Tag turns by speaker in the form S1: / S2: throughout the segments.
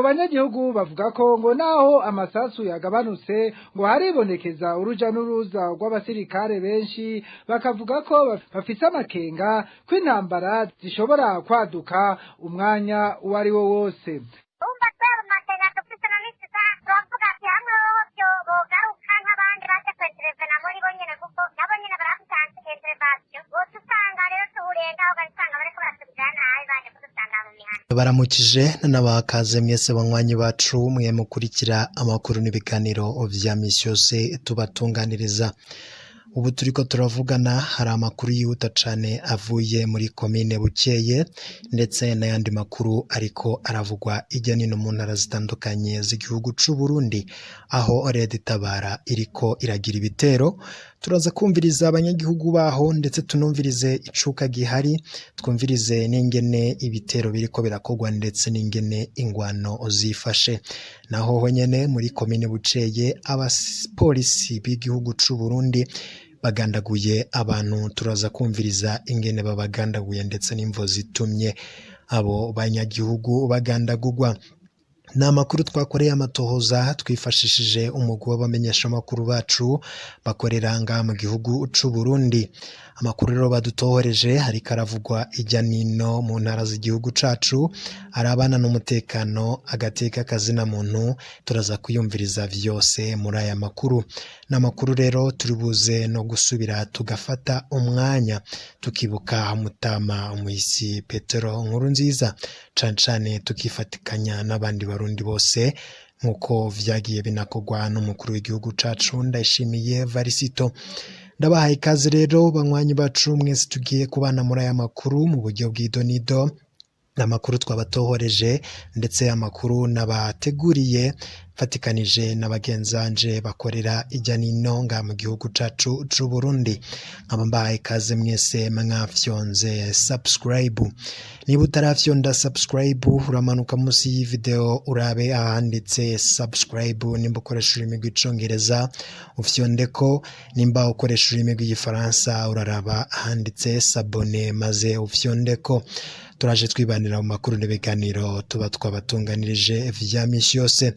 S1: Banyagihugu bavuga ko ngo naho amasasu yagabanutse, ngo haribonekeza uruja n'uruza rw'abasirikare benshi, bakavuga ko bafise amakenga ko intambara zishobora kwaduka umwanya uwo ari wo wose.
S2: Urumva, twebwe amakenga dufise na misi turavuga ati hamwe hoho bogaruka nk'abandi baje kwintervena muri bo nyene, kuko nabo nyene barafite intervention, bose usanga rero tuhuriye ngaho, ugasanga bariko baratubwira nabi, baje kudusanga mu mihana.
S3: Baramukije n'abakaze mwese, banywanyi bacu mwe mukurikira amakuru n'ibiganiro vya misi yose tubatunganiriza. Ubu turiko turavugana, hari amakuru yihuta cane avuye muri komine Bukeye, ndetse n'ayandi makuru ariko aravugwa hirya nino mu ntara zitandukanye z'igihugu c'u Burundi, aho Red Tabara iriko iragira ibitero. Turaza kumviriza abanyagihugu baho, ndetse tunumvirize icuka gihari, twumvirize n'ingene ibitero biriko birakorwa, ndetse n'ingene ingwano zifashe. Naho honyene muri komine Bukeye, abapolisi b'igihugu c'u Burundi bagandaguye abantu. Turaza kumviriza ingene babagandaguye, ndetse n'imvo zitumye abo banyagihugu bagandagurwa. Ni amakuru twakoreye amatohoza twifashishije umugwi w'abamenyeshamakuru bacu bakorera ngaha mu gihugu c'u Burundi. Amakuru rero badutohoreje ariko aravugwa irya nino mu ntara z'igihugu cacu, arabana n'umutekano, agateka kazina muntu, turaza kuyumviriza vyose muri aya makuru. Ni amakuru rero turi buze no gusubira tugafata umwanya tukibuka Mutama umuhisi Petero Nkurunziza, cane cane tukifatikanya n'abandi Barundi bose, nk'uko vyagiye binakorwa n'umukuru w'igihugu cacu Ndayishimiye Varisito. Ndabahaye ikaze rero, banywanyi bacu mwese tugiye kubana muri aya makuru mu buryo bw'idonido. Amakuru twabatohoreje, ndetse amakuru nabateguriye mfatikanije na bagenzanje bakorera ijya nino nga mu gihugu cacu c'u Burundi. Nkaba mbahaye ikaze mwese mwafyonze subscribe. Niba utarafyonda subscribe, uramanuka munsi y'ivideo urabe ahanditse subscribe. Nimba ukoresha ururimi rw'Icongereza, ufyondeko. Nimba ukoresha ururimi rw'Igifaransa, uraraba ahanditse s'abonner maze ufyondeko. Turaje twibanira mu makuru n'ibiganiro tuba twabatunganirije vya misi yose.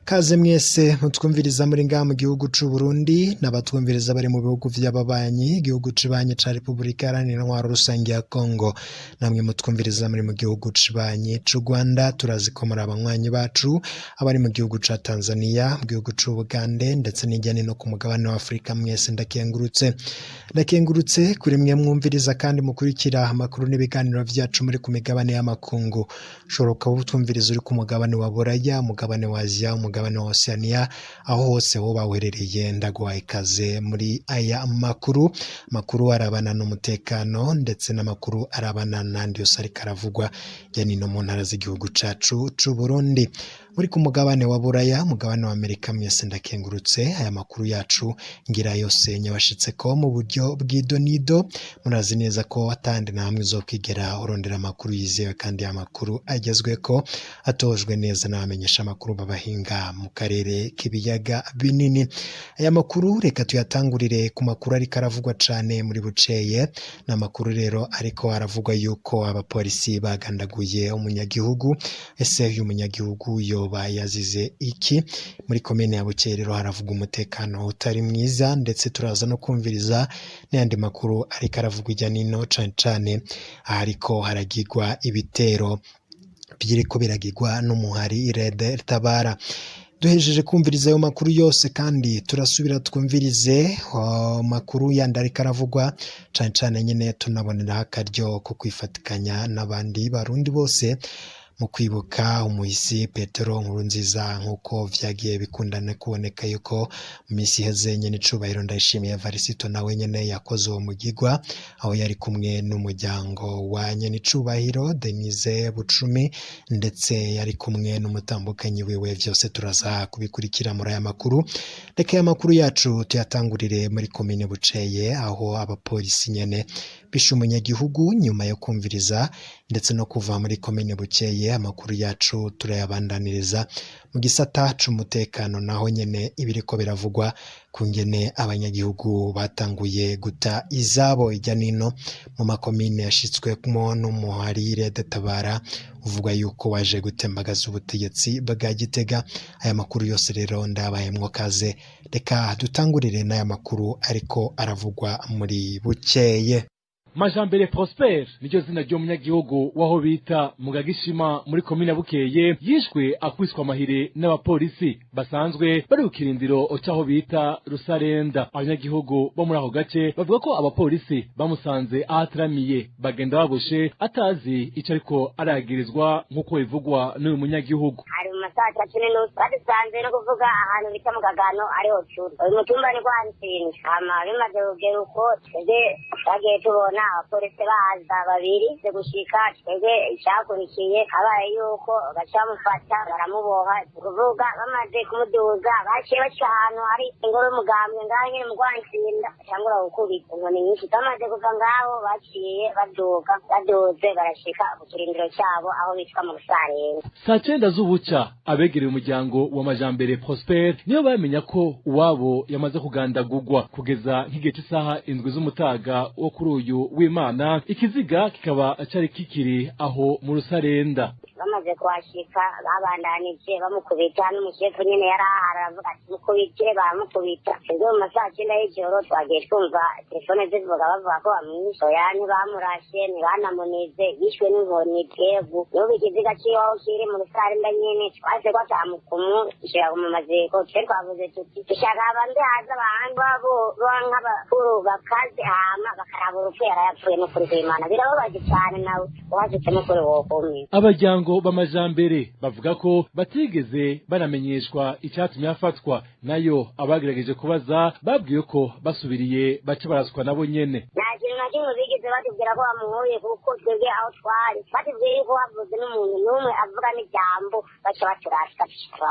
S3: Kaze mwese mutwumviriza muri ngaha mu gihugu c'u Burundi, n'abatwumviriza bari mu bihugu vy'ababanyi, igihugu cibanyi ca Repubulika Iharanira Intwaro Rusange ya Kongo, namwe mutwumviriza muri mu gihugu cibanyi c'u Rwanda, turazi ko muri abanywanyi bacu, abari mu gihugu ca Tanzania, mu gihugu c'u Bugande, ndetse n'ijya no ku mugabane wa Afurika, mwese ndakengurutse. Ndakengurutse kuri mwe mwumviriza kandi mukurikira amakuru n'ibiganiro vyacu muri ku migabane y'amakungu. Ushobora kuba utwumviriza uri ku mugabane wa Buraya, umugabane wa Aziya, umugabane wa Oceania, aho hose woba uherereye, ndaguhaye ikaze muri aya makuru. Amakuru arabana n'umutekano, ndetse n'amakuru arabana n'andi yose ariko aravugwa hirya no hino mu ntara z'igihugu cacu c'u Burundi. Muri ku mugabane wa Buraya, mugabane wa Amerika, mwese ndakengurutse. Aya makuru yacu ngira yose nyabashitseko mu buryo bw'idonido. Murazi neza ko atandi na hamwe uzokwigera urondera amakuru yizewe kandi amakuru agezweko, atojwe neza n'abamenyesha amakuru b'abahinga mu karere k'ibiyaga binini. Aya makuru reka tuyatangurire ku makuru ariko aravugwa cane muri Buceye. Ni amakuru rero ariko aravugwa yuko abapolisi bagandaguye umunyagihugu. Ese uyu munyagihugu yoba yazize iki? Muri komine ya Bukeye rero haravugwa umutekano utari mwiza, ndetse turaza no kumviriza n'ayandi makuru ariko aravugwa irya nino, cane cane ahariko haragirwa ibitero biriko biragirwa n'umuhari Red Tabara. Duhejeje kumviriza ayo makuru yose kandi, turasubira twumvirize makuru yandi ariko aravugwa, cane cane nyene tunaboneraho akaryo ko kwifatikanya n'abandi Barundi bose mu kwibuka umuhisi Petero Nkurunziza, nk'uko vyagiye bikundana kuboneka yuko mu minsi iheze nyene icubahiro Ndayishimiye Varisito nawe nyene yakoze uwo mugigwa, aho yari kumwe n'umuryango wa nyene icubahiro Denise Bucumi, ndetse yari kumwe n'umutambukanyi wiwe. Vyose turaza kubikurikira muri aya makuru. Reka aya makuru yacu tuyatangurire muri komine Buceye, aho abapolisi nyene bishe umunyagihugu. Nyuma yo kumviriza ndetse no kuva muri komine Bukeye Bukeye. Amakuru yacu turayabandaniriza mu gisata c'umutekano, naho nyene ibiriko biravugwa ku ngene abanyagihugu batanguye guta izabo ijya nino mu makomine yashitswemo n'umuhari Red Tabara uvuga yuko waje gutembagaza ubutegetsi bwa Gitega. Aya makuru yose rero ndabayemwo kaze, reka dutangurire n'aya makuru ariko aravugwa muri Bukeye.
S4: Majambere Prosper niryo zina ry'umunyagihugu w'aho bita mu Gagishima muri komine Bukeye, yishwe akwiswa amahire n'abapolisi basanzwe bari ku kirindiro c'aho bita Rusarenda. Abanyagihugu bo muri ako gace bavuga ko abapolisi bamusanze aho ataramiye, bagenda baboshe atazi ico ariko aragirizwa, nk'uko bivugwa n'uyu munyagihugu.
S2: Hari mu masaha 3:30, badusanze no kuvuga ahantu bita mu Kagano, ariho turi. Uyu mutumba ni kwa Ntsinda. Hama bimaze kugera uko, twebwe twagiye tubona abapolisi baza babiri. Ze gushika, twebwe icyakurikiye habaye yuko baca bamufata baramuboha. Kuvuga bamaze kumuduza, baciye baca ahantu hari ingoro y'umugambwe ngaho nyene mu Rwantsinda, batangura gukubita inkoni nyinshi. Bamaze kuva ngaho, baciye baduga, baduze barashika ku kirindiro cyabo aho bitwa mu Rusarenga.
S4: Saa 9 z'ubuca, abegereye umuryango wa Majambere Prosper niyo bamenya ko uwabo yamaze kugandagurwa. Kugeza nk'igihe cy'isaha 7 z'umutaga wo kuri uyu w'Imana, ikiziga kikaba cari kikiri aho mu Rusarenda.
S2: Bamaze kuhashika, babandanije bamukubita, n'umushefu nyene yari ahari aravuga ati mukubite, baramukubita. Twebwe mu masaha 9 y'ijoro twagiye twumva telefone zivuga, bavuga ko bamwishe. Oya, ntibamurashe, ntibanamunize, yishwe n'inkoni twebwe. N'ubu ikiziga ciwe aho kiri mu Rusarenda nyene, twase kwatamukumu shira mu maziko. Twe twavuze tuti dushaka abanze haza abantu babo nk'abakuru bakaze, hama bakaraba urupfu yarayapfuye. N'ukuri kw'Imana birababaje cane, nawe uhashitse n'ukuri wokumye.
S4: Abaryango b'Amajambere bavuga ko batigeze banamenyeshwa icyatumye afatwa, nayo abagerageje kubaza babwiwe ko basubiriye baca baraswa nabo nyene.
S2: Nta kintu na kimwe bigeze batubwira ko bamuhuye, kuko twebwe aho twari batubwiye yuko havuze n'umuntu n'umwe avuga n'ijambo baca baturasa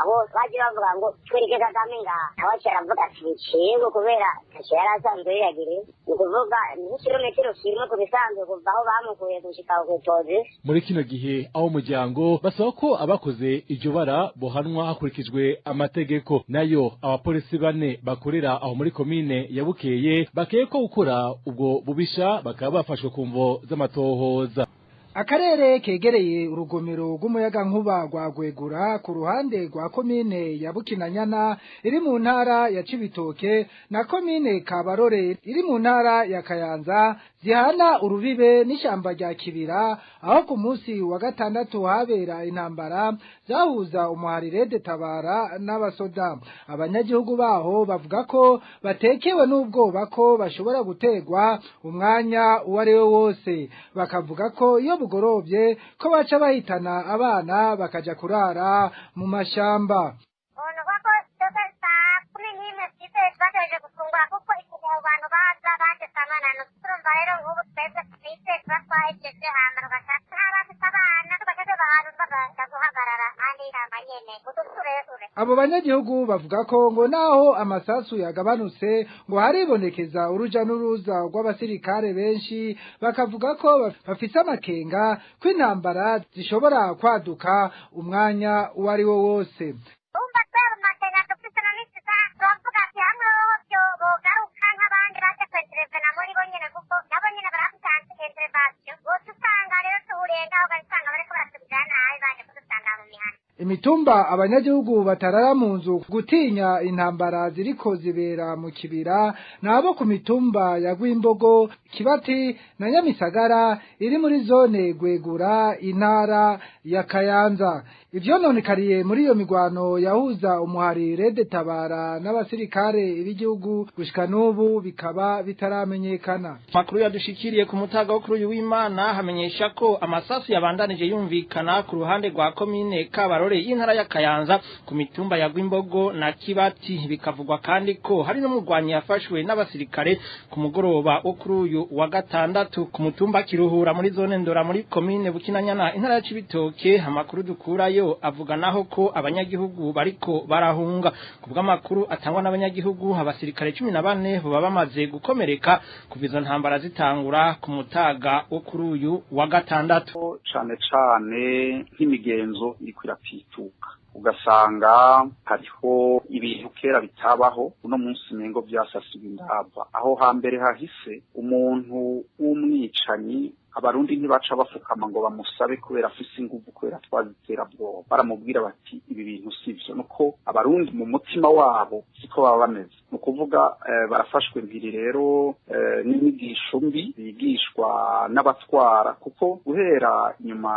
S2: bose. Bagiye bavuga ngo twereke Kagame ngaha, nawe aca aravuga ati bicibwe, kubera ntacyo yari asanzwe yiyagiriye. Ni ukuvuga nk'ikirometero kimwe ku bisanzwe kuva aho bamukuye gushika ku polisi.
S4: Muri kino gihe aho umuryango basaba ko abakoze iryo bara bohanwa hakurikijwe amategeko, nayo abapolisi bane bakorera aho muri komine ya Bukeye bakekwa gukora ubwo bubisha bakaba bafashwe ku mvo z'amatohoza.
S1: Akarere kegereye urugomero rw'umuyagankuba rwa Gwegura ku ruhande rwa komine ya Bukinanyana iri mu ntara ya Cibitoke na komine Kabarore iri mu ntara ya Kayanza, zihana urubibe n'ishyamba rya Kibira, aho ku munsi wa gatandatu habera intambara zahuza umuhari Red Tabara n'abasoda. Abanyagihugu baho bavuga ko batekewe n'ubwoba ko bashobora gutegwa umwanya uwo ari we wose, bakavuga ko iyo bugorovye ko baca bahitana abana bakaja kurara mu mashamba.
S2: Ubwo twebwe saa 11 twese bategereje gufungura, kuko igihe abo bantu baza baje saa 8. Turumva rero nk'ubu twebwe twese tuba twahejeje, hama tugaca n'abafise abana tugaca tuba ahantu bakaja guhagarara ahandi y'ishyamba nyene udutureture.
S1: Abo banyagihugu bavuga ko ngo naho amasasu yagabanutse, ngo haribonekeza uruja n'uruza rw'abasirikare benshi, bakavuga ko bafise amakenga ko intambara zishobora kwaduka umwanya uwo ari wo wose.
S2: Urumva twebwe amakenga dufise na misi turavuga ati hamwe hoho byo bogaruka nk'abandi baje kwenterevena muri bo nyene, kuko nabo nyene barafite intervention, bose usanga rero duhuriye ngaho, ugasanga bariko baratubwira nabi baje kudusanga mu mihana.
S1: Imitumba abanyagihugu batarara mu nzu gutinya intambara ziriko zibera mu kibira nabo ku mitumba ya Gwimbogo, Kibati na Nyamisagara iri muri zone Gwegura, intara ya Kayanza. Ivyononekariye muri iyo migwano yahuza umuhari Red Tabara n'abasirikare b'igihugu gushika n'ubu bikaba bitaramenyekana.
S5: Makuru yadushikiriye ku mutaga wo kuri uyu w'Imana hamenyesha ko amasasu yabandanije yumvikana ku ruhande rwa komine Kabarore. Gatore y'intara ya Kayanza ku mitumba ya Gwimbogo na Kibati. Bikavugwa kandi ko hari n'umugwanyi yafashwe n'abasirikare ku mugoroba wo kuri uyu wa gatandatu ku mutumba Kiruhura muri zone Ndora muri komine Bukinanyana, intara ya Cibitoke. Amakuru dukurayo avuga naho ko abanyagihugu bariko barahunga. Kubw'amakuru atangwa n'abanyagihugu, abasirikare 14 baba bamaze gukomereka kuva izo ntambara zitangura ku mutaga wo kuri uyu wa gatandatu.
S6: Cane cane nk'imigenzo iriko iratituka, ugasanga hariho ibintu kera bitabaho, uno munsi mengo vyasasiwe indava. Aho hambere hahise, umuntu w'umwicanyi, Abarundi ntibaca bafukama ngo bamusabe kubera afise inguvu, kubera twaziterabwoba. Baramubwira bati: "Ibi bintu sivyo." Nuko Abarundi mu mutima wabo siko baba bameze. Ni ukuvuga barafashwe mpiri rero n'inyigisho mbi bigishwa n'abatwara, kuko guhera nyuma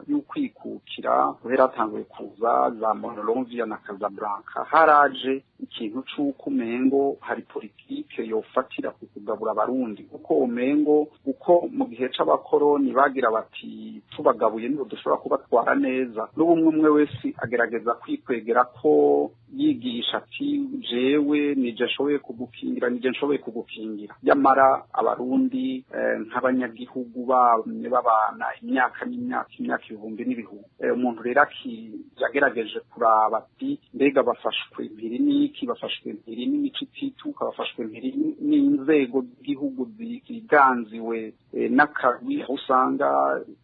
S6: y'ukwikukira, guhera hatanguye kuza za Monrovia na Casablanca, haraje ikintu c'uko umengo hari politike yofatira ku kugabura Abarundi, kuko umengo uko mu gihe c'abakoroni bagira bati: "Tubagabuye niho dushobora kubatwara neza." N'ubumwe umwe wese agerageza kwikwegera ko yigisha ati: "Jewe nije nshoboye kugukingira, nije nshoboye kugukingira." Yamara Abarundi nk'abanyagihugu bamye babana imyaka n'imyaka, imyaka ibihumbi n'ibihumbi. Umuntu rero yagerageje kuraba ati: "Mbega bafashwe mpiri n'iki? Bafashwe mpiri n'imico itituka, bafashwe mpiri n'inzego z'igihugu ziganziwe n'akagwi," aho usanga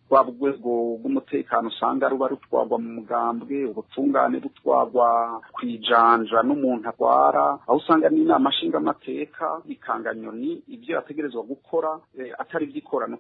S6: rwa rwego rw'umutekano usanga ruba rutwarwa mu mugambwe, ubutungane butwarwa kwijanja n'umuntu atwara, aho usanga n'inama nshingamateka bikanganyoni ibyo yategerezwa gukora atari byikorana.